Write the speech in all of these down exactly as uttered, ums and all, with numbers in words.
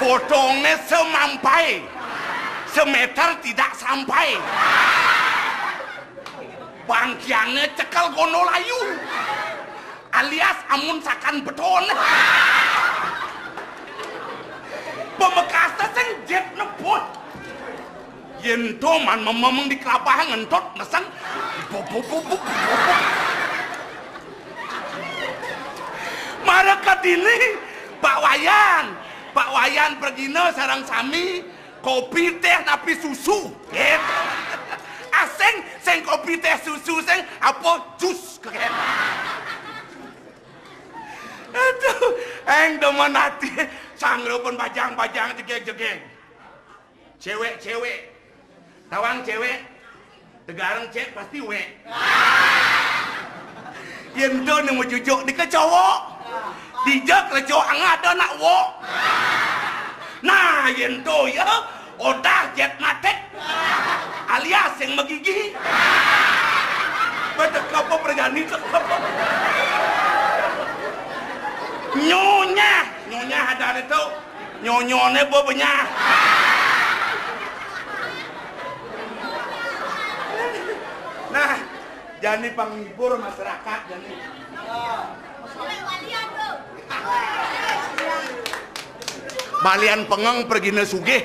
Potongné semampai. Semeter tidak sampai. Bangkiangné cekel kono layu. Alias amun sakan beton. Pamekasné sing jit nebut. Yén to man mememeng di kelapah ngentut meseng. Bubuk, bubuk, bubuk. Mara kadini, Pak Wayan. Pak Wayan pragina sareng sami kopi, téh, napi susu. Gitu. Asing sing kopi, téh, susu, sing apa jus. Gitu. Aduh, eng demen ati. Sangro pun bajang-bajang, jegég-jegég. Céwék-céwék. Tawang céwék. Tegareng cék pasti wék. Yén to né majujuk dikecowok. Dijak lecok angada nak wok. Nah, yén to ya, odah jét maték. Alias sing magigi. Betek apa prajani cekep. Nyonyah, nyonyah adané to. Nyonyoné bebenyah. Nah, jani panghibur masyarakat, jani. Malian pengeng pragina sugih.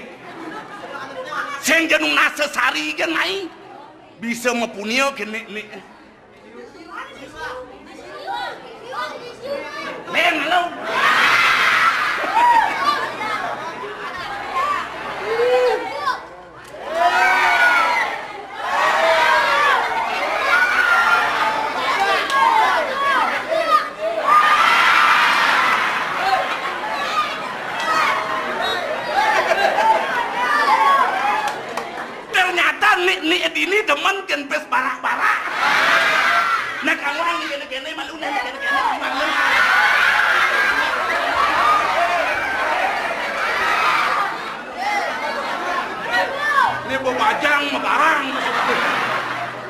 Sing jenu nasa sari gén mai. Bisa mapunia kéné né. Lén, halo. Ternyata nik-nik dini demen kén pés barak-barak. Nah, kamu ang kéné-kéné malu nah kéné-kéné malu. Ini bebajang mebarang.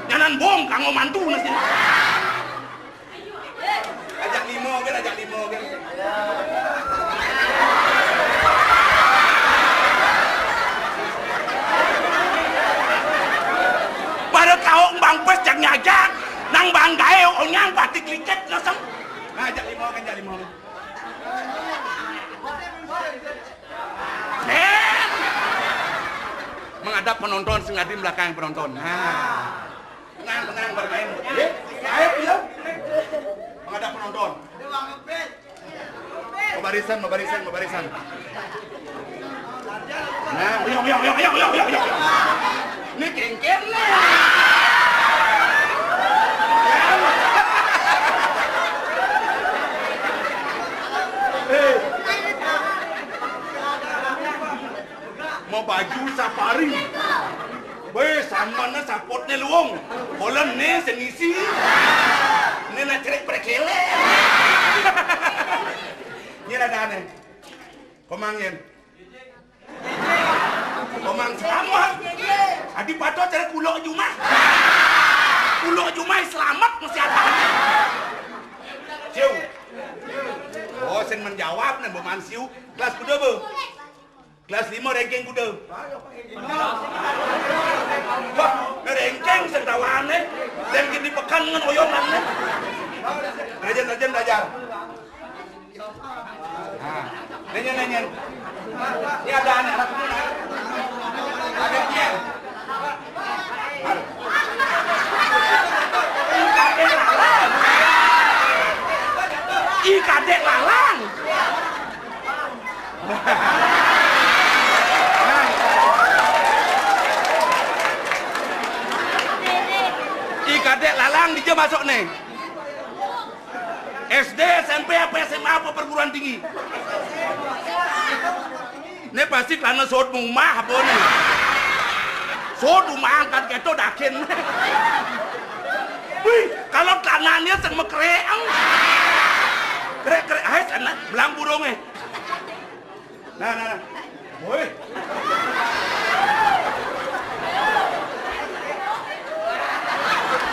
Nyanan bong kanggo mantu nasi. Ajak lima gén, ajak lima gén. Pada tahu bang pés jak nyajak, nang bang gaé onyang batik likét nasem. Nah, ajak lima gén, ajak lima gén. Eh. Menghadap penonton, sing adi belakang penonton. Nah. Tenang, tenang, bermain. Eh, ayo, iya. Menghadap penonton. Mau barisan, mau barisan, mau barisan. Nah, uyang, uyang, uyang. Ini kéngkén nih. Eh. Mau baju safari. Wéh, samana saputné luung. Bolen né sing isi. Né nak cerik prekele. Nyén adané. Komang yén. Komang selamat. Adi pato cerik kuluk jumah. Kuluk jumah selamat masih ada. Siu. Oh, sing menjawab né Mbok Man Siu. Kelas kuda, Bu? Kelas lima ranking kuda. Wah, ranking sing tawané. Ranking di pekan ngan oyongan né. Rajin, rajin belajar. Nah, nanya, nanya. Ini ada anak, anak muda. Ada dia. Ih, kadék lalang. Ih, kadék lalang. Ih, kadék lalang dija masuk né. S D, S M P, apa S M A, apa perguruan tinggi? Né pasti karena sot mumah apa né? Sot mumah angkat kéto dakin. Wih, kalau tanahnya sing mekreang. Krek-krek, hai sana, belang burungnya. Nah, nah, nah. Woi.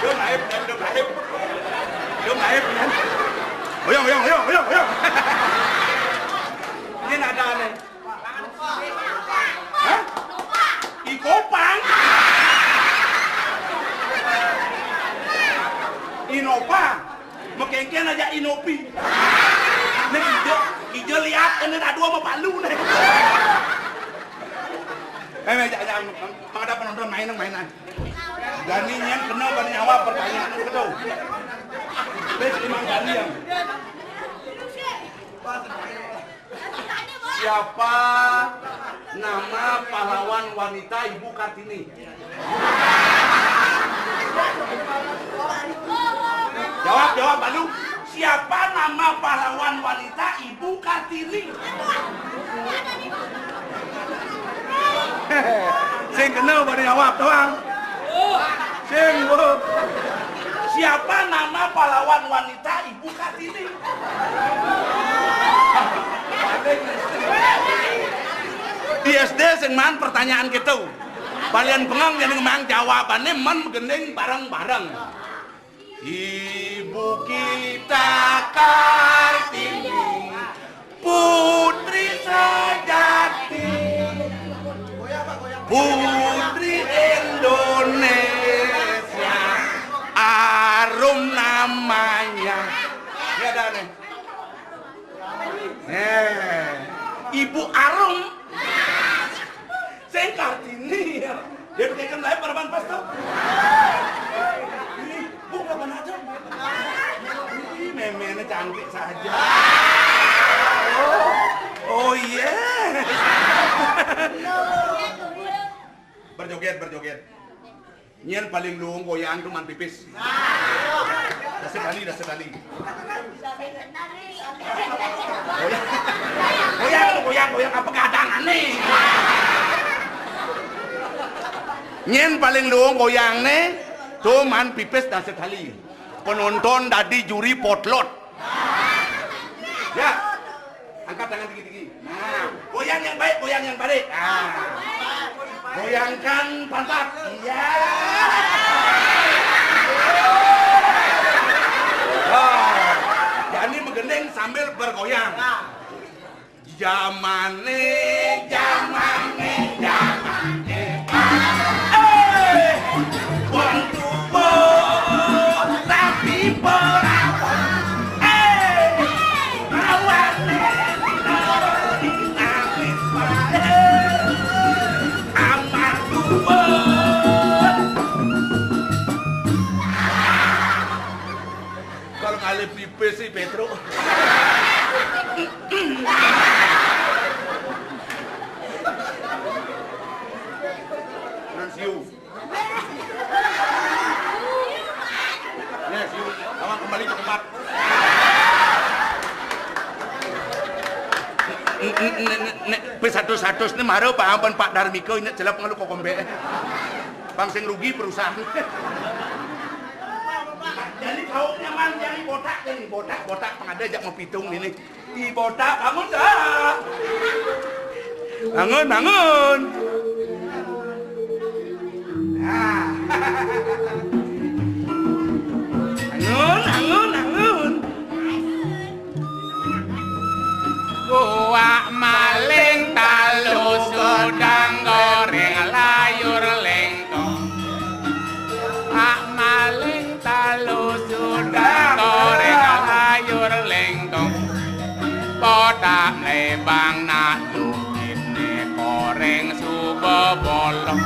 Yo naik, dan yo naik. Yo naik, dan. Oyong, oyong, oyong, oyong, oyong. Ini nada aneh. Hah? I Kopang? I Nopang. Makéngkén aja I Nopi. Né ijo, ijo liat, né dadua mah balu né. Eh, eh, ja-, ja-, mangda penonton main, main, ah. Jani nyén kénél bani nyawab pertanyaan itu. Terus Imam Ghazali yang Siapa nama pahlawan wanita Ibu Kartini? Jawab, jawab, balu. Siapa nama pahlawan wanita Ibu Kartini? Sing kénél bani jawab doang. Sing, Bu. Siapa nama pahlawan wanita Ibu Kartini? Di S D sing maan pertanyaan gitu. Balian bengong jadi mang jawabannya men gending bareng-bareng. Ibu kita Kartini, putri sejati, putri Indonesia, arum namanya. Ya dah nih. Eh, Ibu Arum. Sing Kartini ya. Dia pakai kan lain paraban pas tuh. Ih, Bu, kapan aja? Ih, méména cantik saja. Oh, oh iya. Berjoget, berjoget. Nyén paling luung goyang tuh man pipis. Dasar tali, dasar tali. Goyang, goyang, goyang, goyang apa gadangan nih? Nyén paling luung goyang nih, tuh man pipis dasar tali. Penonton dadi juri potlot. Ya. Angkat tangan tinggi-tinggi. Nah, goyang yang baik, goyang yang baik. Nah. Goyangkan pantat. Iya. Nah, jadi menggending sambil bergoyang. Jamane, jamane, jamane. Eh, wong tuwa tapi ora. Eh, awane dinamit wae. Amarga kalau ngalih pipis sih, Petruk. Nah, siu. Ya, siu. Awak kembali ke tempat. Nek, nek, nek, nek, P satu satu ini maro Pak Ampun Pak Darmiko ini celap ngelu kokombe. Bang sing rugi perusahaan. Jadi kau nyaman jadi botak, jadi botak, botak pengada jak mau pitung ini. Di botak bangun dah. Bangun, bangun. Nah. Bangun, bangun, bangun. Kuak maling talu sudang goreng layur lengkong. Ak maling talu sudang goreng layur lengkong. Botak mlebang nak dukine goreng suba bolong.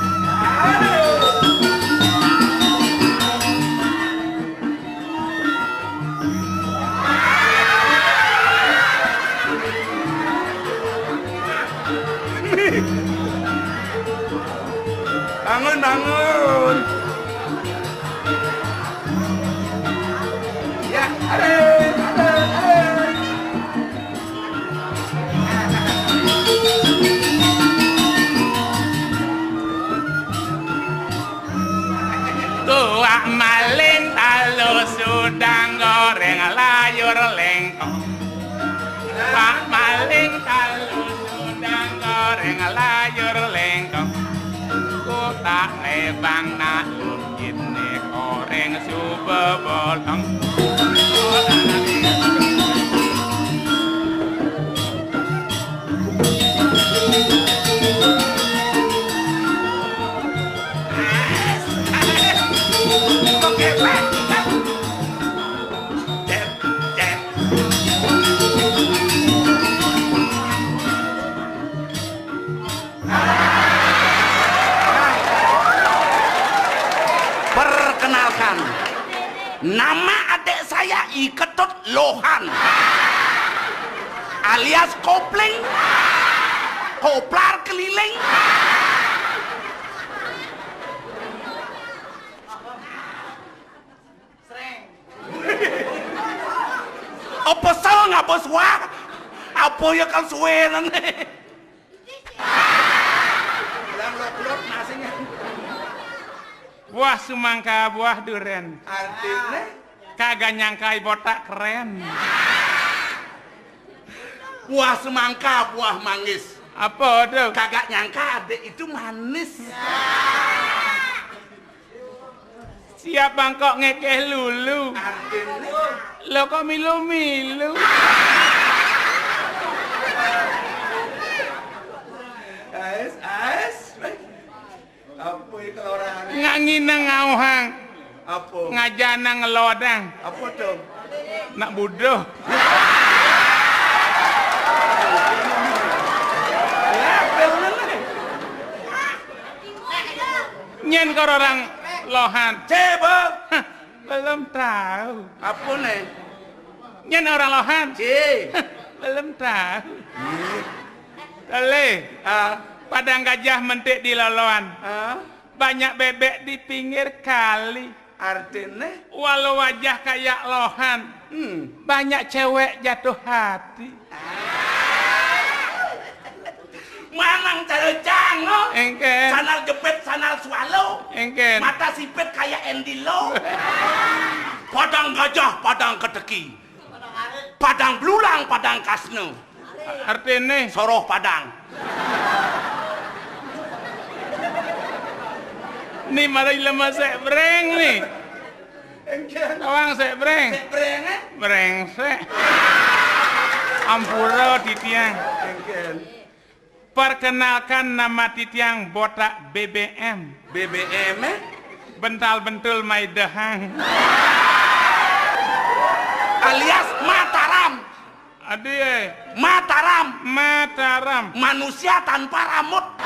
Bangun, bangun. Ya, aduh, aduh, aduh. Tuak maling talu sudang goreng layur lengkong. Pak maling talu sudang goreng layur lengkong. Kutak lebang nak lungkit ne goreng suba bolong. Perkenalkan, nama adik saya I Ketut Lohan, alias Kopling, koplar keliling. Apa sel ngabus wah? Apa ya kan suwenan? Lang lok-lok nasinya. Buah semangka, buah duren. Artinya? Kagak nyangka botak keren. Buah semangka, buah manggis. Apa tuh? Kagak nyangka adek itu manis. Siap bangkok ngekeh lulu. Artinya? Lo kok milu-milu? Ais, ais. Apa itu orang? Ngangi nang ngauhang. Apa? Ngajana ngelodang. Apa tuh? Nak bodoh. Ya, bener nih. Nyen kor orang Lohan. Coba. Hah, belum tahu. Apa nih? Nyen orang Lohan. Ci. Belum tahu. Tele. Ah. Padang gajah mentik di loloan. Ah. Banyak bebek di pinggir kali. Artinya? Walau wajah kayak Lohan, hmm, banyak cewek jatuh hati. Manang cara cangok. Engken. Sandal jepit, sandal swallow. Engken. Mata sipit kayak Andy Lau. Padang gajah, padang keteki. Padang belulang, padang kasne. Artine? Soroh Padang. Ni marai lemes sek breng ni. Engken. Tawang sek breng. Sek breng, eh? Brengsek. Ampura titiang. Engken. Perkenalkan, nama titiang botak B B M. B B M, eh? Bental bentul mai dehang. Alias Mataram. Adie. Mataram. Mataram. Manusia tanpa rambut.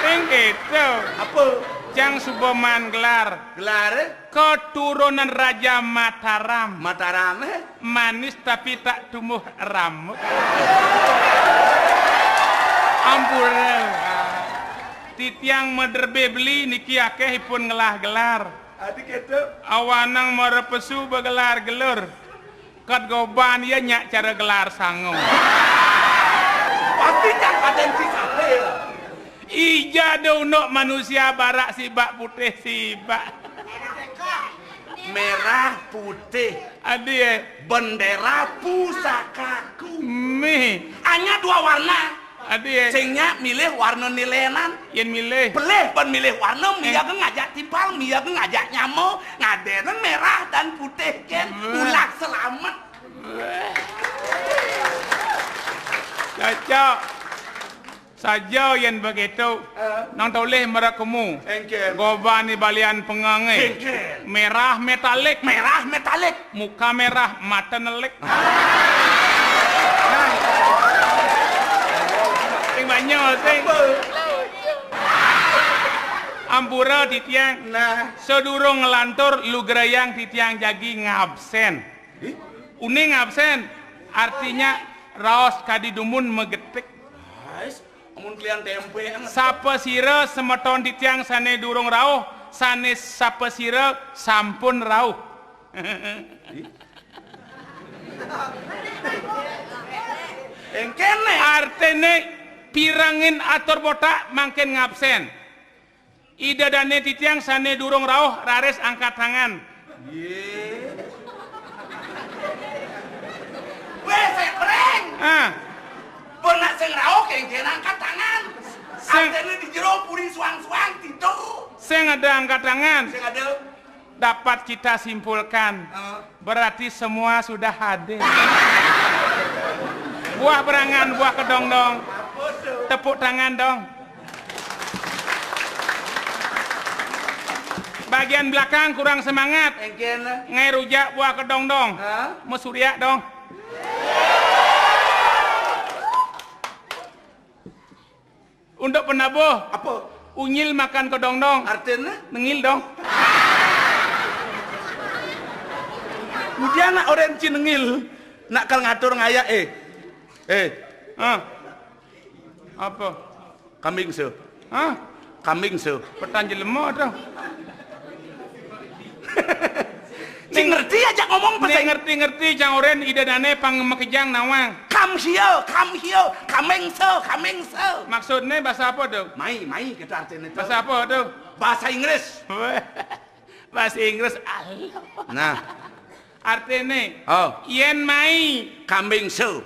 Sing gitu. Apa? Cang suba maan gelar. Gelar, eh? Keturunan Raja Mataram. Mataram, eh? Manis tapi tak tumbuh rambut. Ampura. Titiang maderbe beli niki akeh ipun ngelah gelar. Adi keto. Awanang mara pesu begelar gelur. Kat goban ya nyak cara gelar sangu. Pasti nyak kaden kisah. Ija do unuk manusia barak sibak putih sibak. Merah putih. Adi, eh. Bendera pusakaku. Mi. Hanya dua warna. Adi, eh. Sing nyak milih warna nilenan. Yen milih. Pelih ban milih warna, eh, mia ge ngajak timpal, mia ge ngajak nyama, ngadenen merah dan putih ken. Beuh. Ulah selamet. Beuh. Cocok. Saja yen begitu. Eh. Nang tolih merekemu. Engken. Goban ni balian pengange. Engken. Merah metalik. Merah metalik. Muka merah, mata nelik. Sing banyak, sing. Apa? Ampura titiang. Nah. Sedurung ngelantur lugrayang titiang jagi ngabsen. Ih? Uning absen, artinya raos kadi dumun megetik. Ais, amun kelian tempe, ang. Sapasira semeton titiang sane durung rauh, sane sapasira sampun rauh. Ih. Engkene. Artene pirengin atur botak mangkin ngabsen. Ida dane titiang sane durung rauh raris angkat tangan. Ye. Weh, sek breng. Ah. Benak sing rauh kengken angkat tangan. Sing. Artene di jero puri suang-suang tidur. Sing ada angkat tangan. Sing ada. Dapat kita simpulkan, heeh, berarti semua sudah hadir. Buah berangan, buah kedongdong. Tepuk tangan dong. Bagian belakang kurang semangat. Engken. Ngai rujak buah kedongdong. Hah? Mesuriak dong. Untuk penabuh. Apa? Unyil makan kedongdong. Artinya? Nengil dong. Kemudian nak orang cin nengil, nak kal ngatur ngayak, eh. Eh. Ah. Apa? Kambing se. Hah? Kambing se. Petan jelema tu. Cing ngerti aja ngomong bahasa Nek ngerti-ngerti cang oren ida dane pang makejang nawang. Come here, come here, kameng se, kameng se. Maksudnya bahasa apa tu? Mai, mai kita artinya tu. Bahasa apa tu? Bahasa Inggris. Weh, bahasa Inggris, Allah. Nah. Artinya, oh. Yen mai. Kambing se.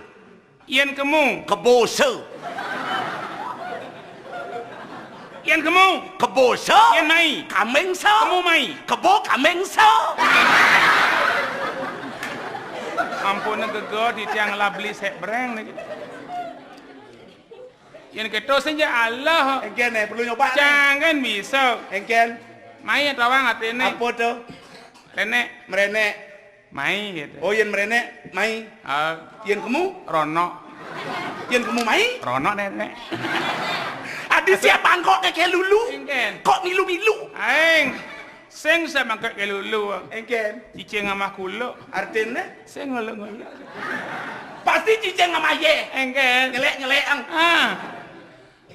Yen kemu. Kebo se. Yen kemu. Kebo se. Yen mai. Kambing se. Kemu mai. Kebo kambing se. Ampun, geger di tiang labli sek breng ni. Yen keto senja Allah. Engken, eh, perlu nyoba, eh. Jangan bisa. Engken. Mai tawang atine. Apa tu? Renek. Merenek. Mai gitu. Oh, yen merenek, mai. Ah. Yen kemu? Rono. Yen kemu mai? Rono nenek. Adi siapa kok keke lulu? Engken. Kok milu-milu? Aing. Sing samangke ke lulu. Engken. Cicing amah kulo. Artinya? Sing ngulu-ngulu. Pasti cicing amah ye. Engken. Nyelek-nyelek ang. Ah.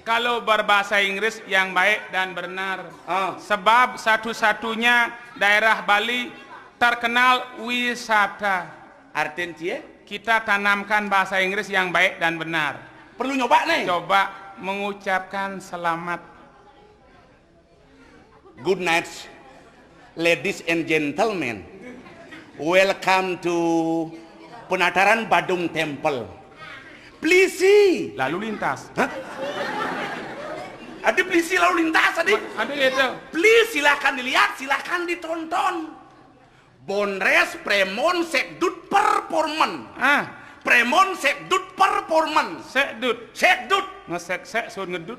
Kalau berbahasa Inggris yang baik dan benar. Ah. Sebab satu-satunya daerah Bali terkenal wisata. Artin cie? Kita tanamkan bahasa Inggris yang baik dan benar. Perlu nyoba nih. Coba mengucapkan selamat. Good night, ladies and gentlemen. Welcome to Penataran Badung Temple. Please see. Lalu lintas. Hah? Ada please see lalu lintas tadi? Ada gitu. Please, silahkan dilihat, silahkan ditonton. Bonres Premon Sekdut Performan. Ah. Premon Sekdut Performan. Sekdut. Sekdut. Ngesek-sek sun ngedut.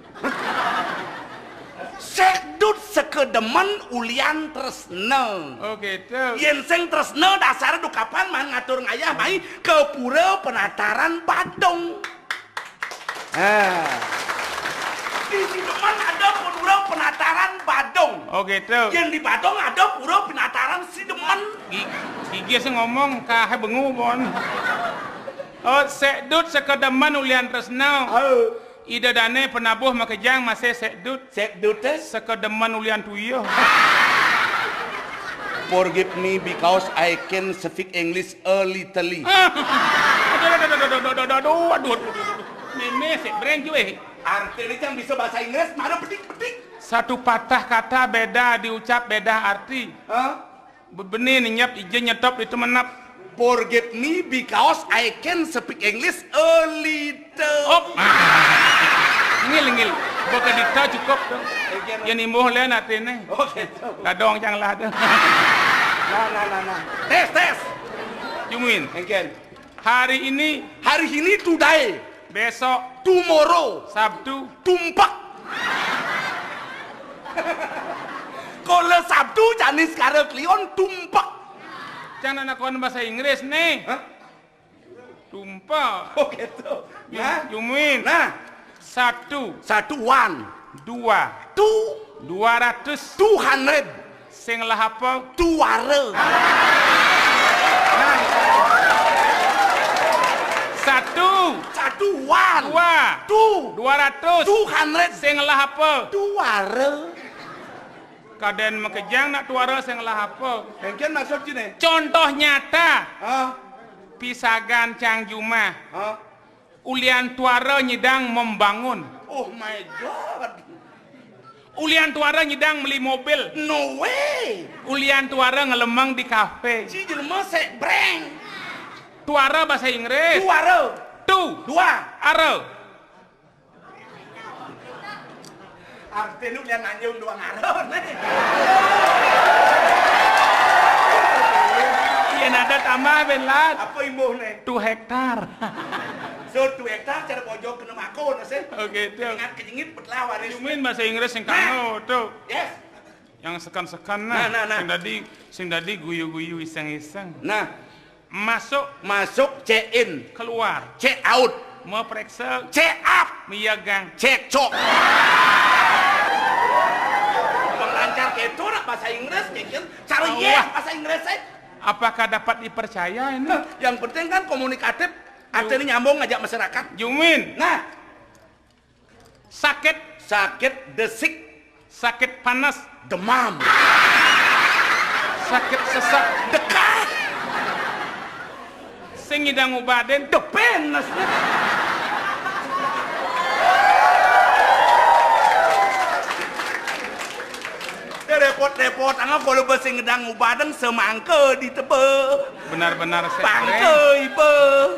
Sekdut sekedemen ulian tresna. Oh gitu. Yen sing tresna dasar dukapan man ngatur ngayah mai ke pura penataran Badung. Ah. Di Sidemen ada pura penataran Badung. Oh gitu. Yang di Badung ada pura penataran Sidemen. Gi- Gigi sing ngomong kahe bengu bon. Oh, sekdut sekedemen ulian tresna. Oh. Ida dane penabuh makejang masih sekdut. Sekdut, eh? Sekedemen ulian tuyuh. Forgive me because I can speak English a little. Ah. Aduh, aduh, aduh. Meme sek breng jue. Artinya yang bisa bahasa Inggris, mana pedik-pedik? Satu patah kata beda diucap beda arti. Hah? Bebeni ninyap ije nyetop itu menap. Forgive me because I can speak English a little. Op. Ngil, ngil. Baka dita cukup tu. Engken. Yang imbuh lain artinya. Oh gitu. Ladong cang lah tu. Nah, nah, nah, nah. Tes, tes. Jumuin. Engken. Hari ini. Hari ini, today. Besok. Tomorrow. Sabtu. Tumpak. Kalau Sabtu, Janis Kara Kliwon, tumpak. Cang nak nakon bahasa Inggris nih. Hah? Tumpak. Oh gitu. Jum- Nah. Jumuin. Nah. Satu. Satu, one. Dua. Two. Dua ratus. Two hundred. Sing lah apa? Tuara. Satu. Satu, one. Dua. Two. Dua ratus. Two hundred. Sing lah apa? Tuara. Kaden makejang nak tuara sing lah apa? Engken maksud kene. Contoh nyata. Ah. Pisagan cang jumah. Ah. Ulian tuara nyidang membangun. Oh my God. Ulian tuara nyidang meli mobil. No way. Ulian tuara ngelemeng di kafe. Si jelema sek breng. Tuara bahasa Inggris. Tuara. Tu. Dua. Ara. Artinya ulian nanjung dua ngaran, eh. Iya, nada tambah, Ben Lat. Apa imbuh nih? Two hektar. So, two hektar cara bojog kena mako, nah, sih. Oke, tuh. Ingat kejengit, betelah waris. Jumuin bahasa Inggris yang kanggo, tuh. Yes. Yang sekan-sekan, nah. Nah, nah, nah. Sing dadi, sing dadi guyu-guyu iseng-iseng. Nah. Masuk. Masuk, check in. Keluar. Check out. Mapréksa. Check up. Miyagang. Cekcok. Bang lancar kéto nak bahasa Inggris, kékieu. Cara yé bahasa Inggris, éh. Apakah dapat dipercaya ini? Hah, yang penting kan komunikatif, artinya nyambung ngajak masyarakat. Jumin. Nah. Sakit. Sakit desik. Sakit panas. Demam. Sakit sesak. Dekah. Sing ngidang ubadin. Depén. Teu répot-répot, angga kalau basa ngidang ubadin semangka ditebeu. Benar-benar. Pangka ibeu.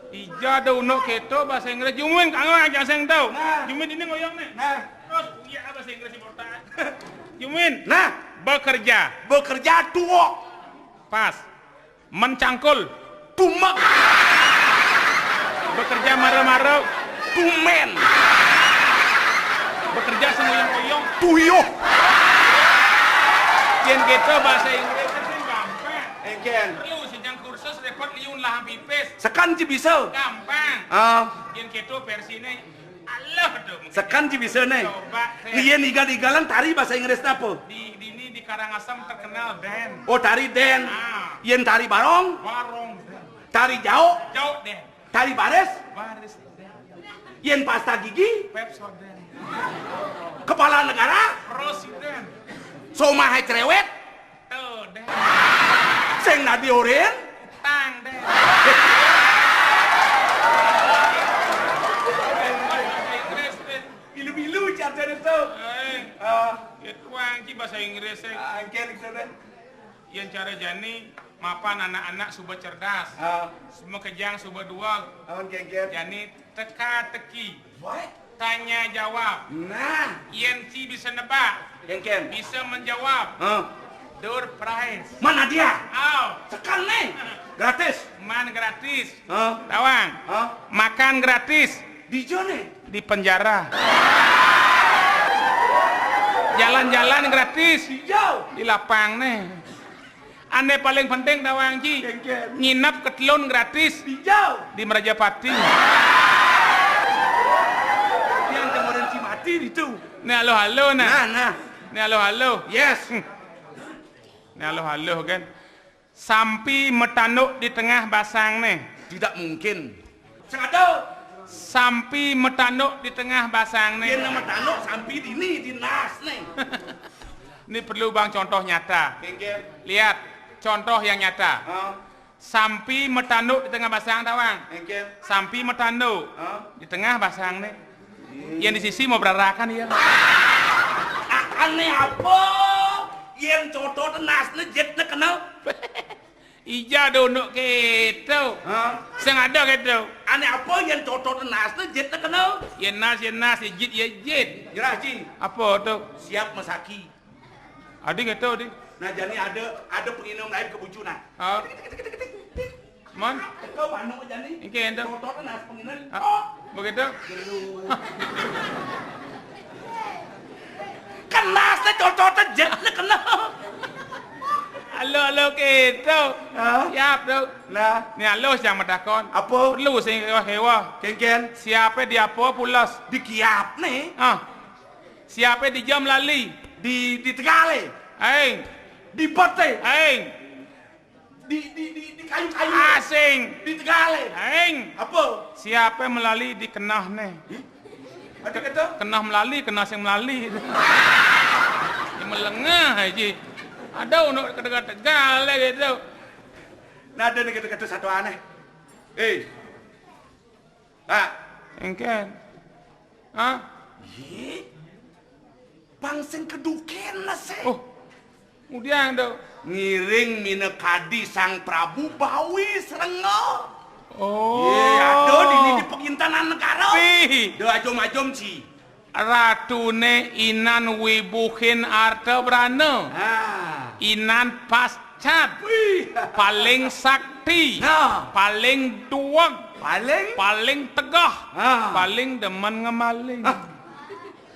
Ija da unduk kéto bahasa Inggris. Jumin, kanggo aja sing tahu. Nah. Jumin ini ngoyong nih. Nah. Terus, iya, bahasa Inggris si botak. Jumin. Nah. Bekerja. Bekerja tuwok. Pas. Mencangkul. Tumek. Bekerja mara-mara. Tumén. Bekerja sengoyong-ngoyong. Tuyuh. Yén kéto bahasa Inggris kan gampang. Engkén. Perlu sing kursus répot liun lah pipis. Sekan ci bisa. Gampang. Ah. Yén kéto vérsiné. Alah, tuh. Sekan ci bisa, né. Coba, Sén. Yén igal-igalan tari bahasa Inggris apa? Di, di ini di Karangasem terkenal dén. Oh, tari dén. Ah. Yén tari barong? Barong dén. Tari jao? Jao dén. Tari baris? Baris dén. Yén pasta gigi? Pepsodent. Kepala negara? Presiden. Somahé cerewet? Teu dén. Sing nadi orin? Tang dén. Ilu-ilu caranya tuh. Eh, ah. Ya tuang ci bahasa Inggris, eh. Ah, engkén gitu deh. Yén cara jani, mapan anak-anak suba cerdas. Ah. Semua kejang suba duag. Amun kéngkén. Jani teka-teki. What? Tanya jawab. Nah. Yén ci bisa nebak. Kéngkén. Bisa menjawab. Ah. Door prize. Mana dia? Aw. Sekan nih. Gratis. Man gratis. Ah. Tawang. Ah. Makan gratis. Di jone? Di penjara. Jalan-jalan gratis. Di jauh. Di lapang nih. Ané paling penting tawang ci. Kéngkén. Nginep ketelun gratis. Di jauh. Di Merajapati. Yang dengerin si mati itu. Nih halo-halo nah. Nah, nah. Nih halo-halo. Yes. Hmm. Nih halo-halo kan. Sampi matanduk di tengah basang né. Tidak mungkin. Sing ada. Sampi matanduk di tengah basang né. Yén matanduk sampi dini di nas né. Ini perlu bang contoh nyata. Kéngkén. Lihat contoh yang nyata. Hah? Sampi matanduk di tengah basang tawang. Kéngkén. Sampi matanduk. Hah? Di tengah basang né. Yén di sisi mau berarakan ya. A-, ané apa? Yén cotot nasné jitné kena. Ija dunduk kéto. Hah? Sing ada kéto. Ané apa yén cotot nasné jitné kena? Yén nas, yén nas, yén jit, yén jit. Jelas, Ci. Apa tuh? Siap masaki. Adi kéto, Di. Nah, jani ada, ada penginum lain ke bucu, nah. Ah. Mon? Kau manuk jani. Engké énto. Totot nas penginum. Ah, oh. Begitu? Jelu. Kena sé totot jitné kena. Halo, halo kéto. Hah? Siap, tuh. Nah. Nih halus yang matakon. Apa? Perlu sing kéweh-kéweh. Kéngkén. Siapé di apa pulas? Di kiap nih. Ah. Siapé di jam lali? Di, di tegalé. Aing. Di boté. Aing. Di, di, di, di kayu-kayu. Asing. Di tegalé. Aing. Apa? Siapé melali di kenahné? Ih, ada kata? Kenah melali, kenah sing melali. Ya melengah aja. Ada unduk ke tegalé gitu. Nah, ada nih kata-kata satu aneh. Eh, Pak. Engkén. Hah? Yé? Pang sing kedukéna sé. Oh. Kemudian tuh. Ngiring minakadi Sang Prabu Bawi Srengga. Oh. Yé, ada dini di pegintanan negara. Wih. Da ajum-ajum ci. Ratuné inan wibuhin arta brana. Ah. Inan pascat. Wih. Paling sakti. Nah. Paling duweg. Paling? Paling tegah. Ah. Paling demen ngemaling. Ah.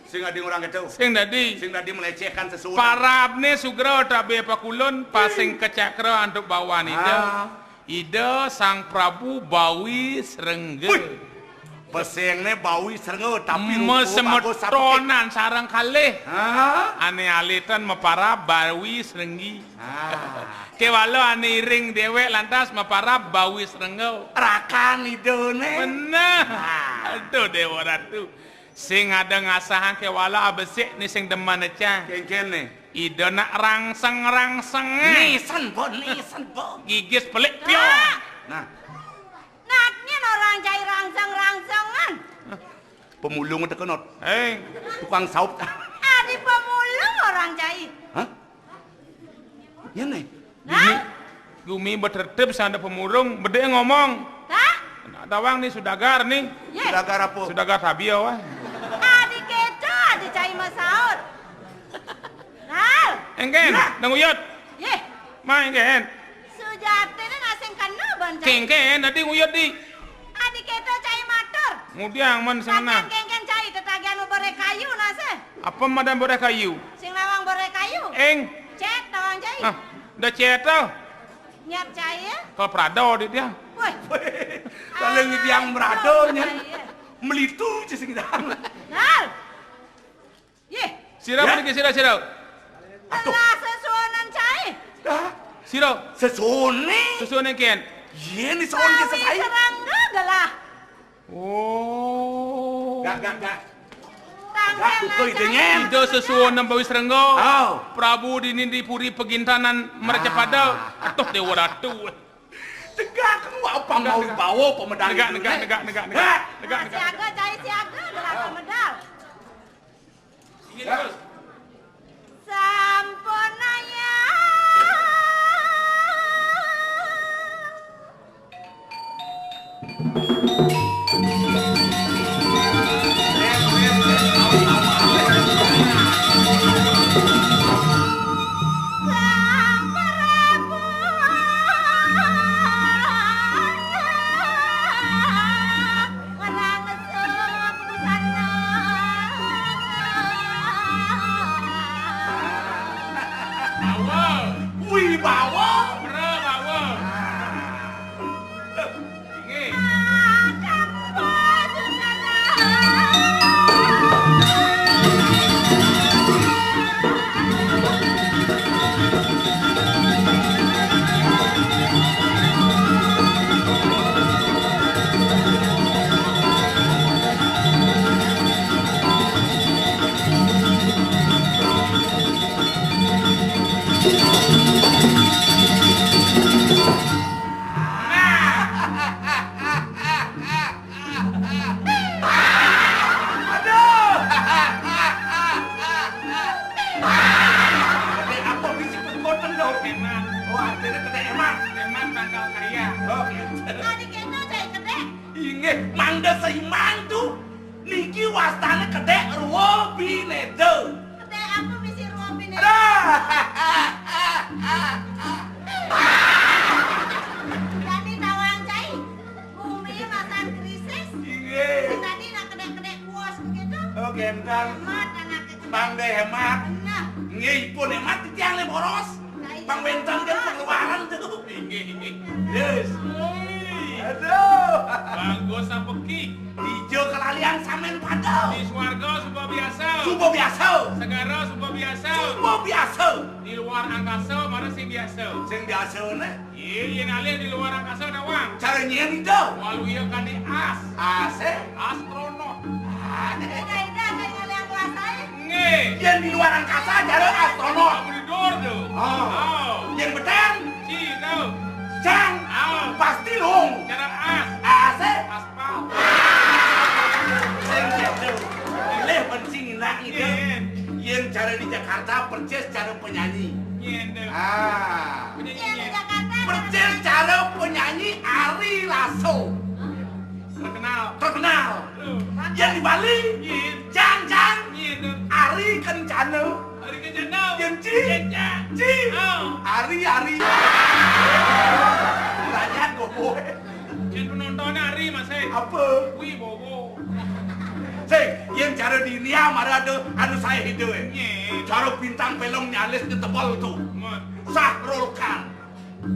Sing dadi orang kéto. Sing dadi. Sing dadi melecehkan seseorang. Parabné sugra tabe pakulun, pasing kecakra antuk bawan Ida. Ah. Ida Sang Prabu Bawi Srengga. Wih. Pesengné Bawi Srengga, tapi rupa bagus apa? Masemetonan sareng kalih. Hah? Ané alitan maparab Bawi Srenggi. Ah. Kéwala ané iring déwék lantas maparab Bawi Srengga. Rakan idané. Bener. Ah. Aduh, Déwa Ratu. Sing ada ngasahang kéwala abesik né sing demen cang. Kéngkén né. Ida nak rangseng-rangseng. Nisen, Bo, nisen, Bo. Gigis pelik pion. Nah. Nah, nyén orang cai rangseng-rangsengan. Pemulung teka not. Eh. Tukang saup. Adi pemulung orang cai. Hah? Nyén né? Nah? Gumi, gumi betretep sanda pemulung, bedé ngomong. Hah? Nak tawang nih sudagar nih. Yé. Sudagar apa? Sudagar tabia wah. Adi kéto, adi cai masaut. Nah. Éngkén, nah. Dang uyut. Yé. Ma éngkén. Sujatiné nak sing kena ban cai. Kéngkén, adi nguyut di. Adi kéto cai matur. Ngudiang men sing kena. Kéngkén cai tetagihan beréh kayu nase. Apa madan beréh kayu? Sing nawang beréh kayu. Ing. Cet nawang cai. Ah, da cet to. Nyat cai ya. Kalau prado di dia. Woi. Kalau ngidiang prado nyat. Melitu ci sing dang. Nah. Yé. Sira apa niki sira, sira? Atuh. Lah sesuunan cai. Hah? Sira. Sesuuné? Sesuuné kén. Yé, né suun ké sesai. Bawi Srengga gelah. Oh. Gak, gak, gak. Gak, tuh idenya. Ida sesuunan Bawi Srengga. Oh. Prabu dini di puri pegintanan mercapada. Ah. Atuh Déwa Ratu. Tegak, kamu apa mau bawa pemedal negak, itu, negak, eh? Negak, negak, negak. Hah? Negak, negak. Siaga, cai siaga, gelah pemedal. Sampun ayah. Bawa. Wibawa. Prabawa. Inggih. Aduh. Kedék apa bisi pengkoten dong? Eman. Oh, artinya kedék eman. Eman bakal kaya. Oh, gitu. Tadi kéto cai kedék. Inggih, mangda seimbang tuh. Niki wastané kedék rwa binéda. Kedék apa bisi rwa binéda? Aduh. Dadi tawang cai. Bumi matan krisis. Inggih. Sing tadi nak kedék-kedék kuos begitu. Oh, kénten. Hemat anaké. Bang dé hemat. Nah. Nggih, pun hemat titiang lé boros. Nah, iya. Bang wénten kan pengeluaran tuh. Inggih, inggih. Yes. Hei. Aduh. Bagus apa ki? Ijo kalalian samén pada. Di swarga suba biasa. Suba biasa. Segara suba biasa. Suba biasa. Di luar angkasa mara sing biasa. Sing biasa né? Yé, yén alih di luar angkasa nawang. Cara nyén ida? Waluya kadi as. Asé? Astronot. Ah, ida, ida, cara nyén alih angkasa, é? Nggih. Yén di luar angkasa cara astronot. Kamu tidur tuh. Oh. Oh. Yén betén? Ci, tuh. Jang. Oh. Pasti lung. Cara as. Asé? Aspal. Sing kéto. Pilih penting enak gitu. Yén. Yén cara di Jakarta persis cara penyanyi. Yén tuh. Ah. Penyanyi. Yén di Jakarta. Persis cara penyanyi Ari Lasso. Terkenal. Terkenal. Tuh. Yén di Bali. Yén. Jang, jang. Yén tuh. Ari Kencana. Ari Kencana. Yén ci. Kencang. Ci. Oh. Ari, ari. Rakyat gopo. Yén penontonné ari, Mas, é. Apa? Wibowo. Sing, yén cara di India mara ada anu saé ida, é. Nggih. Cara bintang film nyalis tebel tuh. Mot. Shah Rukh Khan.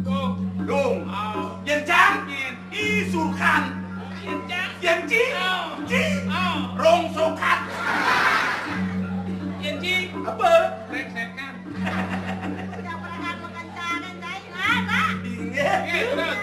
Oh. Dong. Ah. Yén jang? Yén. Ii Surkhan. Yén cing. Yén cing. Oh. Cing. Oh. Rongsokan. Yén cing. Apa? Brengsekan. Udah pernah mengencangan, Cai. Mana? Inggih. Inggih, terus.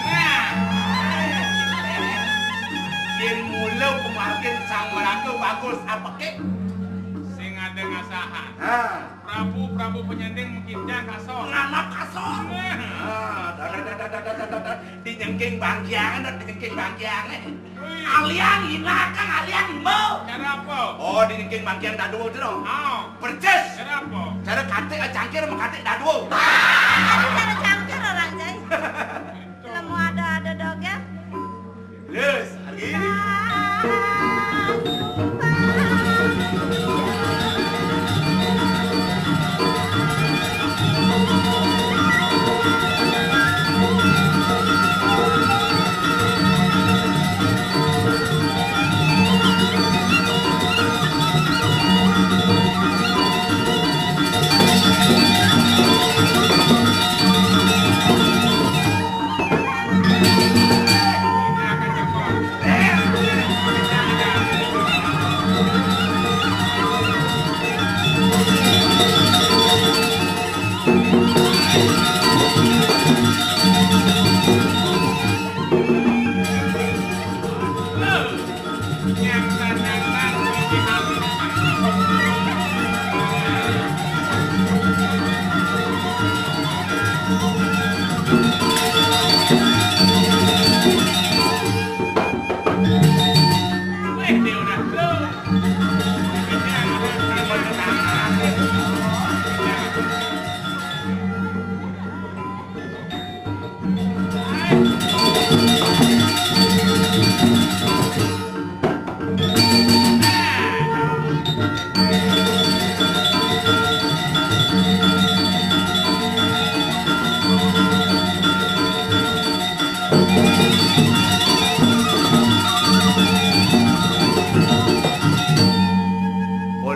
Nah, yén mula pamargin Sang Maraga bagus apeke? Sing ada ngasahan. Ha. Prabu, Prabu panyanding mengkinjang kasor. Nganap kasor. Nah. Ha, dah, dah, dah. Di nyengking bangkiang, dah, di nyengking bangkiang, eh. Wih. Alian, inakang, alian, imba. Cara apa? Oh, di nyengking bangkiang dadua tu, dong. Oh. Percis. Cara apa? Cara katik, eh, cangkir sama katik dadua. Tapi cara cangkir orang, Cai. Lemu ada, ada dogel. Lus, lagi.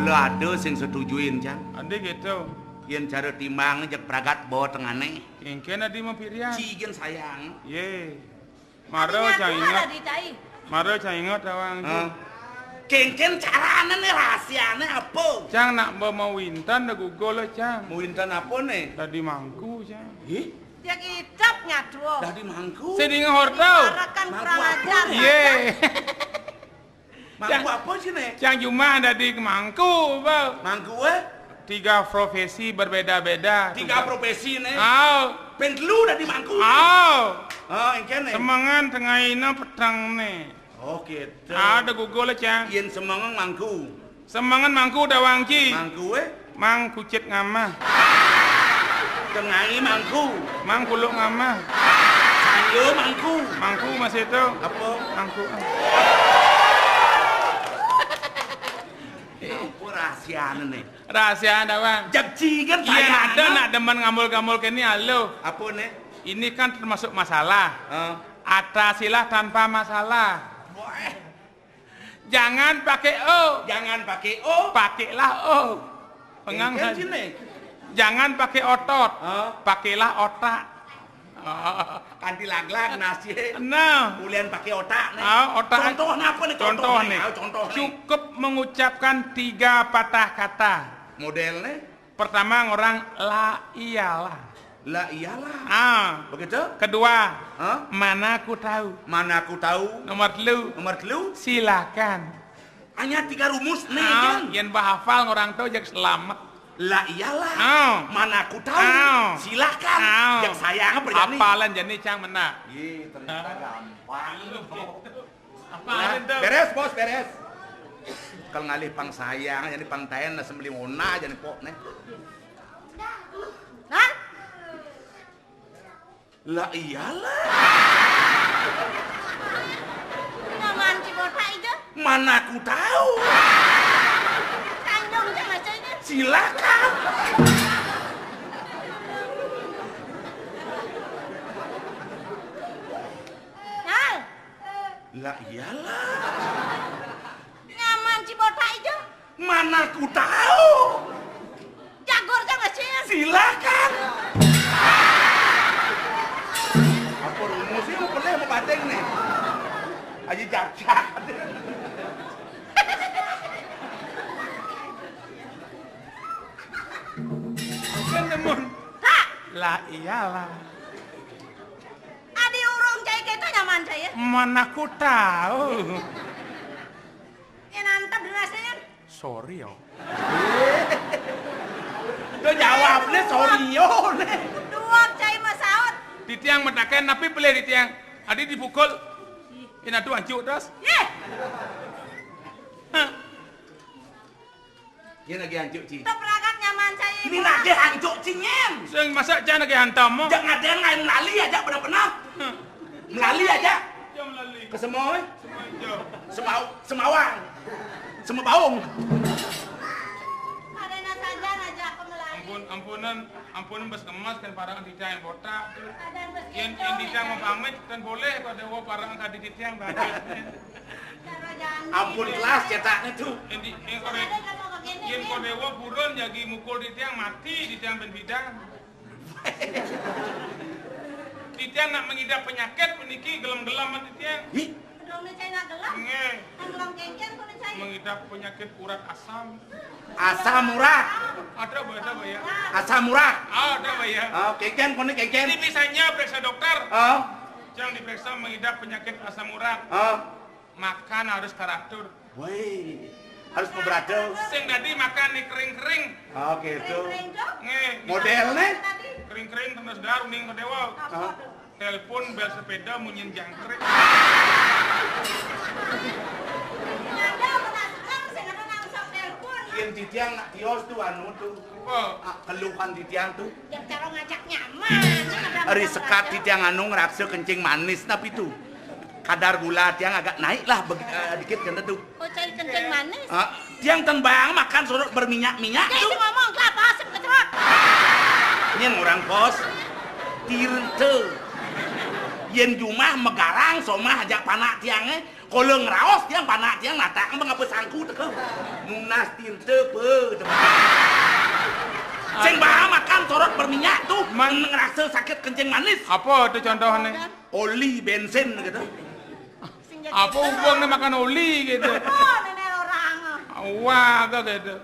Kala ada sing setujuin, Cang. Adi gitu. Yén cara timbang jeg pragat bawa tengané. Kéngkén adi mapirian. Ci gén sayang. Yé. Mara cang inget. Mara cang inget awang. Hah? Kéngkén carané né, rahasiané apa? Cang nak ba mawintan da gugul, cang. Mawintan apa né? Dadi mangku, cang. Ih? Dia kidap nyadua. Dadi mangku. Sing dingehor to. Mangku kurang ajar. Yé. Mangku apa sih, né? Cang jumah dadi mangku, ba. Mangku, eh? Tiga profesi berbeda-beda. Tiga profesi, né? Au. Pén telu dadi mangku. Au. Oh, engkén, né? Semengan, tengaina, petengné. Oh, gitu. Ada gugul, cang. Yén semengan mangku. Semengan mangku da wangci. Mangku, eh? Mang kucit ngamah. Tengai mangku. Mang kuluk ngamah. Saya mangku. Mangku masih itu. Apa? Mangku. Apa rahasiané né? Rahasia ada, Bang. Jak cigan. Iya, ada nak demen ngambul-ngambul kéné, halo. Apa né? Ini kan termasuk masalah. Heeh. Atasilah tanpa masalah. Wah. Jangan pakai o. Jangan pakai o. Pakailah o. Pengang. Kéngkén sini. Jangan pakai otot. Hah? Pakailah otak. Oh. Kanti laglag nasi. Nah. Ulian pakai otak né. Ah, otak. Contoh apa né? Contoh né. Ah, contoh né. Cukup mengucapkan tiga patah kata. Model né? Pertama, ngorang la iyalah. La iyalah. Ah. Begitu? Kedua, hah? Mana aku tahu. Mana aku tahu. Nomor telu. Nomor telu. Silakan. Hanya tiga rumus né, ah, Jun. Yén bahafal ngorang to, jak selamat. La iyalah. Ah. Mana aku tahu. Ah. Silakan. Ah. Jak sayang apa jani? Hafalan jani, cang, mena. Yé, ternyata gampang. Apaan to? Beres, Bos, beres. Kal ngalih pang sayang, jani pang taén, nah, sembeli ona, jani pok, né. Hah? Lah iyalah. Naman si botak itu? Mana aku tahu. Tanjung sama aja itu. Silakan. Hal. Lah iyalah. Nyaman Cibotak ijo. Mana ku tahu. Jagur ja masih. Silakan. Apa rumusnya mau pernah mau bateng nih? Aja cacak. Kan demun. Lah iyalah. Adi urung cai kéto nyaman cai ya. Mana ku tahu. Yén antep derasnya kan. Sorry yo. Tuh jawabnya sorry yo né. Dua cai mah saut. Titiang mataken napi pelih titiang. Adi dipukul. Yén atuh ancu terus. Yéh. Hah. Yén lagi hancur, Ci. Tep ragat nyaman cai. Ini lagi hancur, Ci, nyén. Sing masa can lagi hantam mo. Jangan ada yang lain melali aja benar-benar. Melali aja. Jam lali. Ke semua, eh. Semua jam. Semau, semawang. Semabaung. Ada nasa aja aja aku melali. Ampun, ampunan, ampunan bes kemas kan parang di cai botak. Ada bes. Yén, yén di cai mau pamit kan boleh kok ada parang kadi di cai bagus. Ampun kelas cetaknya tuh. Yén di, yén kode, yén kode wa purun jagi mukul titiang mati titiang ben bidang. Titiang nak mengidap penyakit puniki gelem-gelem titiang. Hi. Dong né cai nak gelem. Nggih. Nak gelem kéngkén kudu cai. Mengidap penyakit urat asam. Asam urat. Ada apa, ada apa ya? Asam urat. Ah, ada apa ya? Oh, kéngkén kudu kéngkén. Ini misalnya periksa dokter. Oh. Yang diperiksa mengidap penyakit asam urat. Oh. Makan harus teratur. Woi, harus beberapa. Sing dadi makan nih kering-kering. Oh, gitu. Kering-kering, Cok? Nggih. Model nih? Kering-kering terus dar uning kedéwa. Apa tuh? Telepon bel sepeda munyin jangkrik. Ada apa tak sekarang sing ada nang usah telepon. Yén titiang nak tios tuh anu tuh. Apa? Ah, keluhan titiang tuh. Yang cara ngajak nyaman. Ari sekat titiang anu ngeraksa kencing manis napi tuh. Kadar gula tiang agak naik lah begi-, eh, dikit kan tuh. Oh, cai kencing manis. Ah, tiang tembang makan sorot berminyak-minyak tuh. Ngomong kelapa asam kecerot. Nyén orang kos. Tirta. Yén jumah megarang somah ajak panak tiangé. Kalau ngeraos tiang panak tiang natak mengapa sangku teka. Nunas tirta pe. Sing baha makan sorot berminyak tuh. Man ngerasa sakit kencing manis. Apa tuh contohnya? Oli bensin gitu. Apa hubungnya makan oli gitu? Oh, nenek orang. Wah, gitu.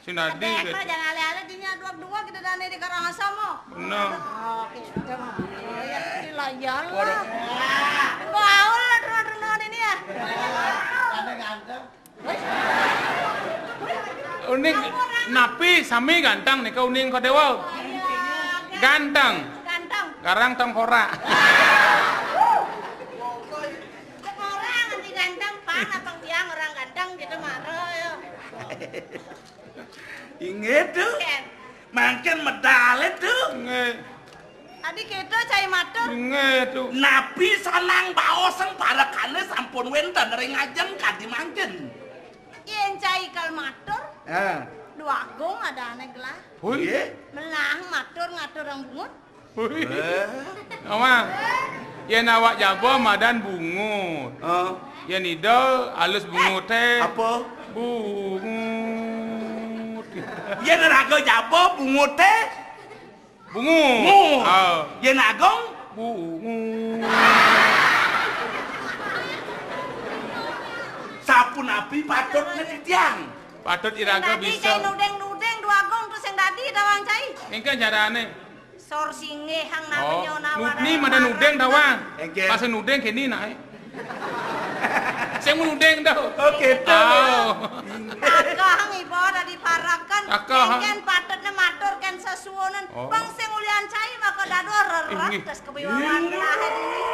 Sinadi gitu. Jangan ale-ale dinya dua-dua kita dane di Karangasem mo. Bener. Oke, coba. Oh, ya, dilayar lah. Baul lah, teman-teman ini ya. Uning napi sami ganteng nika uning kedéwa. Ganteng. Ganteng. Garang tengkorak. Orang nanti ganteng, pan apa tiang orang ganteng gitu marah ya. Inggih tuh. Mangkin medal itu. Inggih. Adi kita cai matur. Inggih tuh. Napi sanang baos sing parekané sampun wénten ring ajeng kadi mangkin. Yén cai kal matur. Ah. Dwagung adané gelah. Hui. Nggih. Melah matur ngatur orang bungut. Hui. Eh. Apa? Yén awak jaba madan bungut. Oh. Yén ida alus bunguté. Apa? Bungut. Yén raga jaba bunguté. Bungut. Bungut. Ah. Yén agung? Bungut. Sapunapi patutné titiang? Patut iraga bisa. Sing dadi cai nuding-nuding dwagung terus sing dadi dawang cai. Engké carané. Sor singgih hang napa nyawa. Ni mada nuding dawang. Engké. Pas nuding kéné naé. Sing mau nuding dah. Oké, tuh. Aduh. Takah ngiba dadi parakan. Takah. Engkén patutné matur kén sesuunan. Oh. Bang sing ulian cai maka dadua rerak. Inggih. Terus kebiwawan lah ini.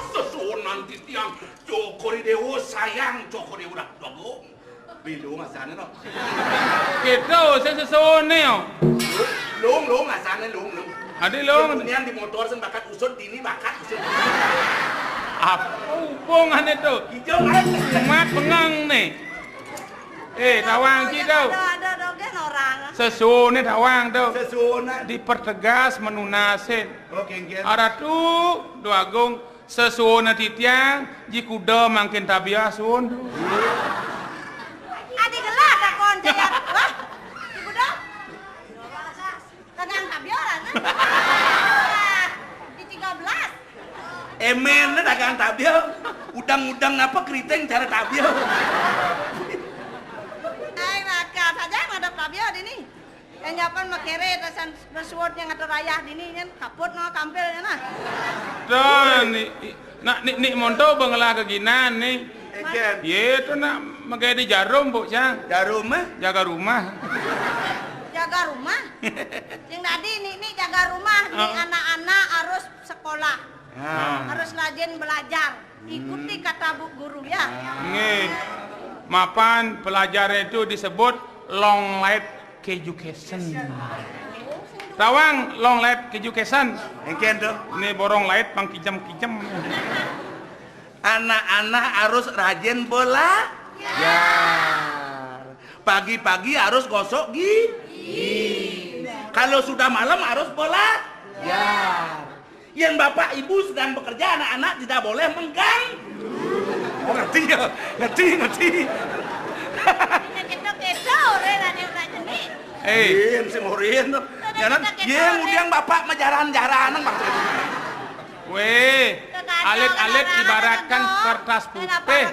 Sesuunan titiang Cokor Déwa sayang Cokor Déwa dah. Dwagung. Bilung asané no. Kita sing sesuuné yo. Lung, lung asané lung, lung. Adi lung. Kemudian di motor sing bakat usut, dini bakat usut. Apa hubungannya tuh? Hijau kan? Umat pengang nih. Eh, tawang kita. Sesuuné tawang to. Sesuunan. Dipertegas manunasin. Oh, kénkén. Aratu Déwa Agung, sesuunan titiang, ji kuda mangkin tabiah suun to. Adi gelah takon cai. Wah, ji kuda. Dagang tabiah, nah. Di tiga belas. Emén dagang tabiah. Udang-udang apa keriting cara tabiah. Ai, maka saja ngadep tabiah dini. Yang nyapan makéré tasan bersuut yang ngatur ayah dini kan kaput no kampilnya nah. Tuh, ni, i-, nak ni, ni monto bengelah keginan ni. Eken. Ye, tuh nak megai di jarum, Bu, Cang. Jarum, eh? Jaga rumah. Jaga rumah? Yang tadi ni, ni jaga rumah, ni anak-anak harus sekolah. Nah. Harus rajin belajar. Ikuti kata Bu Guru ya. Nggih. Mapan pelajaran itu disebut long light education. Tawang long light education. Engken tuh. Ini borong lait pang kijem-kijem. Anak-anak harus rajin belajar. Pagi-pagi harus gosok gigi. Kalau sudah malam harus belajar. Yén bapak ibu sedang bekerja, anak-anak tidak boleh mengganggu. Oh, ngerti ya? Ngerti, ngerti. Kéto-kéto, oré adané udah jenik. Eh. Yén sing orin to. Nyanan, yén ngudiang bapak majaran-jaranan maksudnya. Wéh, alit-alit ibaratkan kertas putih.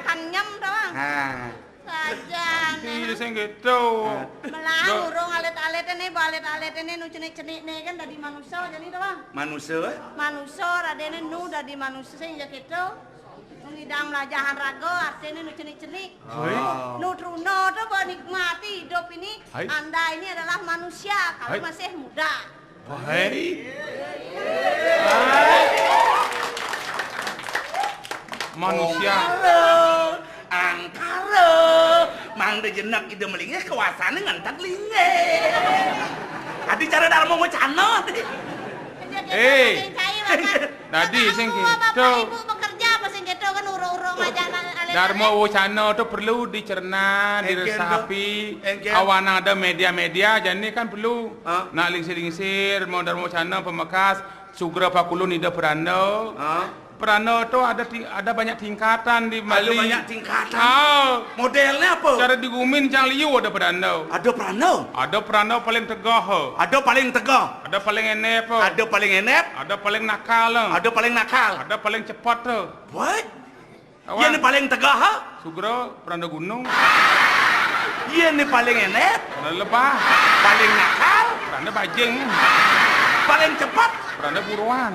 Nah. Sajan. Iya, sing gitu. Melah urung alit-alit ini, bu alit-alit ini nu cenik-cenik nih kan dadi manusa jani to, Bang. Manusa? Manusa, radene nu dadi manusa sing ya gitu. Nu ngidang melajahan raga, artine nu cenik-cenik. Oh. Nu truna to, bu nikmati hidup ini. Hai. Anda ini adalah manusia, kalau masih muda. Wahai. Manusia. Angkara, angkara. Mangda jenek ida malinggih, kawasane ngentek linggih. Adi cara Darma Wacana, adi. Eh. Dadi sing gitu. Bapak Ibu bekerja apa sing gitu kan urung-urung aja anak-anak. Darma Wacana tu perlu dicerna, diresapi. Awan ada media-media, jani kan perlu. Nak lingsir-lingsir, mau Darma Wacana, Pamekas, Sugra Pakulun, Ida Peranda. Peranda tu ada ti-, ada banyak tingkatan di Bali. Ada banyak tingkatan. Ah. Modelnya apa? Cara di gumin cang liu ada peranda. Ada peranda? Ada peranda paling tegah. Ada paling tegah. Ada paling enep. Ada paling enep. Ada paling nakal. Ada paling nakal. Ada paling cepat tu. What? Iya ni paling tegah, ha? Sugra, peranda gunung. Iya ni paling enep. Peranda lebah. Paling nakal. Peranda bajing. Paling cepat. Peranda buruan.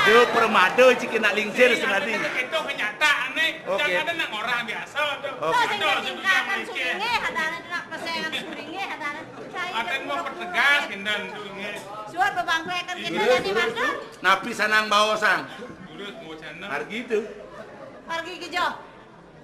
Dia permada jika nak lingsir sekali. Itu kenyataan ni. Oke. Jangan ada nak orang biasa tu. Oke. Ada sebuah mikir. Suringih, ada anak pesengan suringih, ada anak percaya. Aten mau pertegas, kendan suringih. Suat bebangkrekan kita jadi makan. Napi sanang baosang? Durus, mau sana. Margi tu. Margi kejo.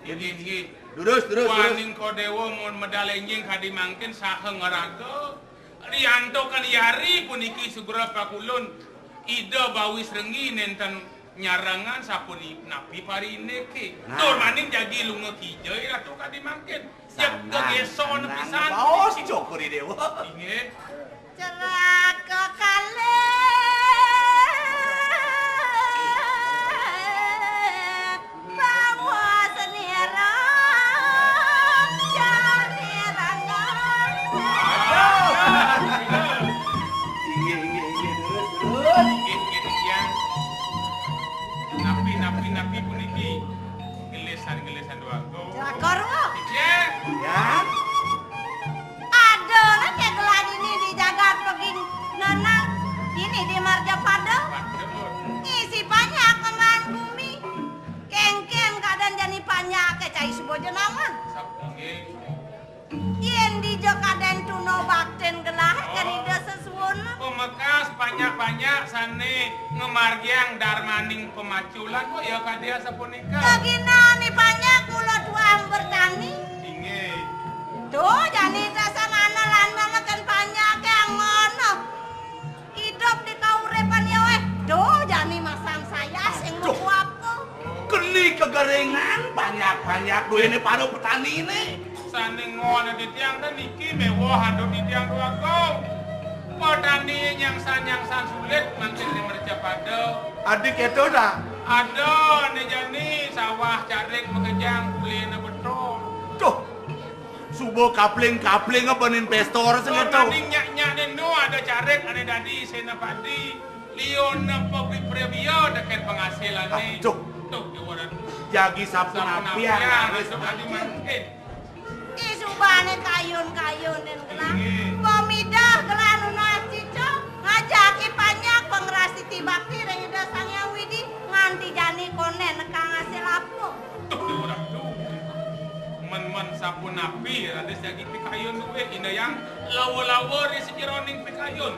Inggih, inggih. Durus, durus, durus. Waning Kodewa mun medal enjing kadi mangkin saha ngaraga. Rianto kan yari puniki Sugra Pakulun. Ida Bawi Srenggi nenten nyarengan sapuni napi parinike. Nah. Tur maning jagi lunga kija Ratu kadi mangkin. Sanang, gegesa sanang pisan. Baos Cokor I Dewa. Inggih. Celaka kalih bawa senira jani rangga. Inggih, inggih, inggih. Terus, terus. Inggih, inggih, titiang. Napi, napi, napi puniki? Gelisan, gelisan. Dwagung. Dwagung. Iya. Ya. Ada lah kayak gelah dini di jagat peging nanang. Ini di Marjapada. Waduh. Ngisi panjak kemban bumi. Kengkeng keadaan jani panjak ke cai suba jenama. Sapengge. Yén dija kadén tuna baktin gelah kan Ida sesuun. Pamekas panjak-panjak sané ngamargiang darmaning pamaculan kok ya kadé asapunika. Kaginané panjak mula tuah bertani. Inggih. Tuh, jani tasan ana lan mamakan panjak yang ngono. Idup di kauripan ya wéh. Duh, jani masang saya sing. Aduh. Apa? Keni kegaringan, panjak-panjak duéné para petaniné. Sané ngono titiang ten niki méwah antuk titiang Dwagung. Petani nyangsan-nyangsan sulit mangkin di mercapada. Adi kéto ta? Ada né jani sawah carik makejang kuliné beto. Duh. Suba kapling-kapling apa nin péstor sing kéto. Petani nyak-nyak né nu ada carik ané dadi isinné padi. Liunné pabri-prebia tekén pangasilané. Aduh. Duh, Déwa Ratu. Jagi sapunapi, sapunapi, anak wis antuk adi mangkin. Ih, subané kayun-kayun dén gelah. Inggih. Pamidah gelah nunas cica, ngajaki panjak pangrastiti bakti ring Ida Sang Hyang Widi, nganti jani koné nekang asil apa? Duh, Déwa Ratu. Men-men sapunapi raris jagi pikayun duwé, Ida Hyang, lawa-lawa ri sajeroning pikayun.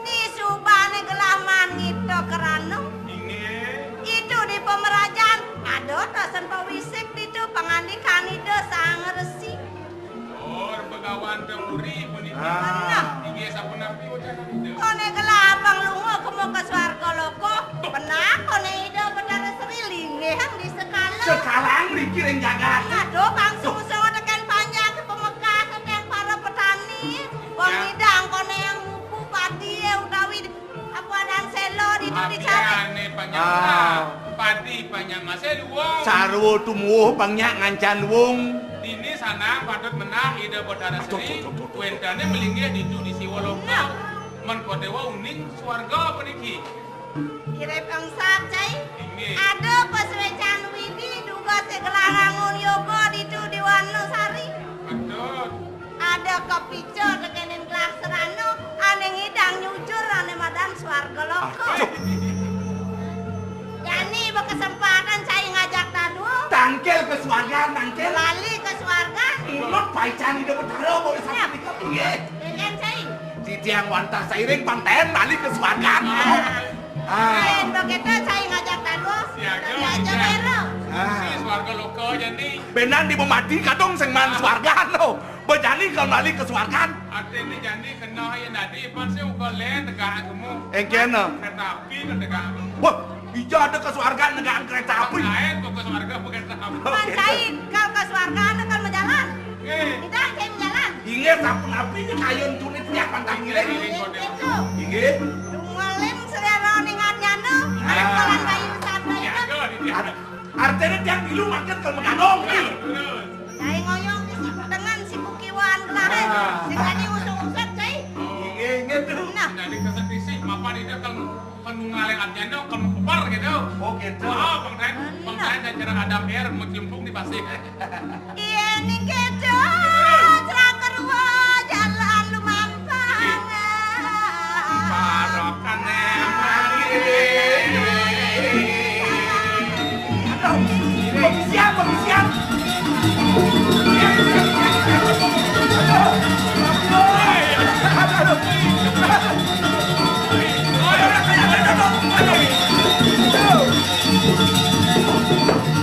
Ni subané gelah maan ngita krana. Inggih. Itu di pamrajan, ada tasen pawisik ditu pangandikan Ida Sang Resi. Oh, Begawan Temuri puniki. Ah. Inggih, sapunapi wacanan Ida? Koné gelah abang lunga kema ka swarga loka. Benar koné Ida Betara Sri linggih di sekala. Sekalang mriki ring jagat. Aduh, bangsa tekén panjak pamekas tekén para petani. Wong ya. Ngidang koné yang mupu padi utawi apa anan séla ditu dicari. Apiané panjak. Ah. Padi panjak masih luwung. Sarwa tumuwuh panjak ngancan luwung. Dini sanang patut menah Ida Betara Sri. Aduh, aduh, aduh, aduh. Wéntené malinggih ditu di Siwaloka. Nah. Men Déwa uning swarga puniki. Irip engsap, Cai. Inggih. Ada pasuécan Widi, dugas gelah ngangun yoga ditu di Wanasari. Betul. Ada kapica tekéning gelah serana, ané ngidang nyujur, ané madan swarga loka. Aduh. Jani bekesempatan Cai ngajak dadua. Tangkil ka swargan, tangkil. Lali ka swargan. Nurut paican Ida Betara, boleh sakit. Inggih. Demikian, Cai. Titiang wantah sairing pang taén bali ka suargan. Ah. Ah. Lain begitu, Cai ngajak dadua. Siaga, diajak siaga. Éro. Ah. Di suarga loka jani. Bénan di mati kadung sing maan suargan to. Bejani kan bali ka suargan. Artiné jani kena ya dadi iban sing uga lén tegak kemu. Éngkén. Kereta api kan tegak kemu. Wah, Ija ada ka suarga negak kereta api. Lain kok ka suarga bukan kereta api. Oke. Cai, kal ka suarga ada kal majalan. Eh. Kita Cai majalan. Inggih, sapunapi kayun tunit tiap pantang ngiring. Inggih, gitu. Inggih. Dumaling selera ningat nyana. Ah. Kalan kayu sabda itu. Dijaga, dijaga. Ar-, artinya tiang milu makin kal magadong. Iya, betul. Cai ngoyong di sibuk dengan sibuk kiwan kelarin. Ah. Sing tadi usung-usung, Cai. Inggih, inggih tuh. Nah. Jadi kesepisik, mapan itu kal Penunggalé artiné kal makeber gitu. Oh, gitu. Ah, Bang Daén, Bang Daén dan cara Adam R mencemplung di pasir. Iya, ning kéto, celaka rua, jalan lumampang. Parokané mati. Aduh, pengisian, pengisian.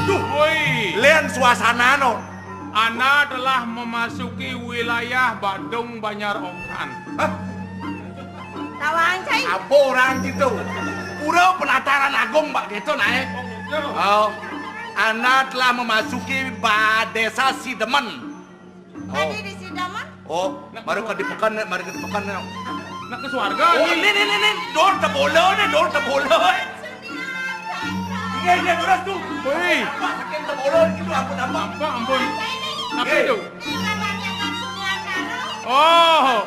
Duh, woi. Lén suasana no. Anda telah memasuki wilayah Badung Banjar Okan. Hah? Tawang, Cai. Apa orang gitu? Pura Penataran Agung, Mbak, gitu, naik. Oh, gitu. Oh, Anda telah memasuki ba-, desa Sidemen. Oh. Tadi di Sidemen? Oh, baru ke di Pekan, baru ke di Pekan, no. Nak ke suarga. Oh, ini, ini, ini, ini. Dor tebola, nih, dor tebola. Iya, iya, durus tuh. Woi. Apa, saking tebola gitu, ampun, ampun. Ampun, ampun. Apa itu? Oh.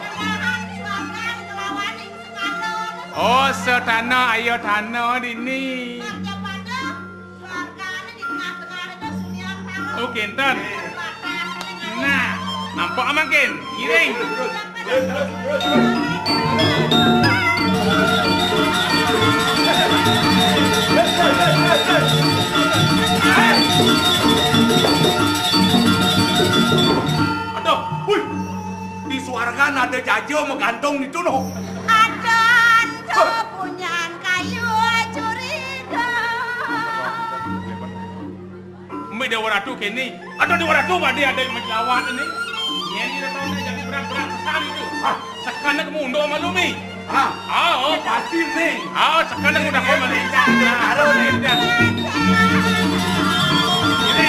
Oh, setana ayo tana dini. Oh, kénten. Nah, nampak mangkin. Ngiring. Aduh, wih. Di suargan ada jaja magantung itu, no. Ada antuk punyan kayu curiga. Mbak Déwa Ratu kéné. Aduh, Déwa Ratu, badé ada yang menjelawat ini. Ini datang dari jadi berat-berat pesan itu. Ah, sekana kemundo malu, Mi. Ah, oh. Pasti, Mi. Ah, sekana udah kau malu. Nah, taruh, Mi. Ini.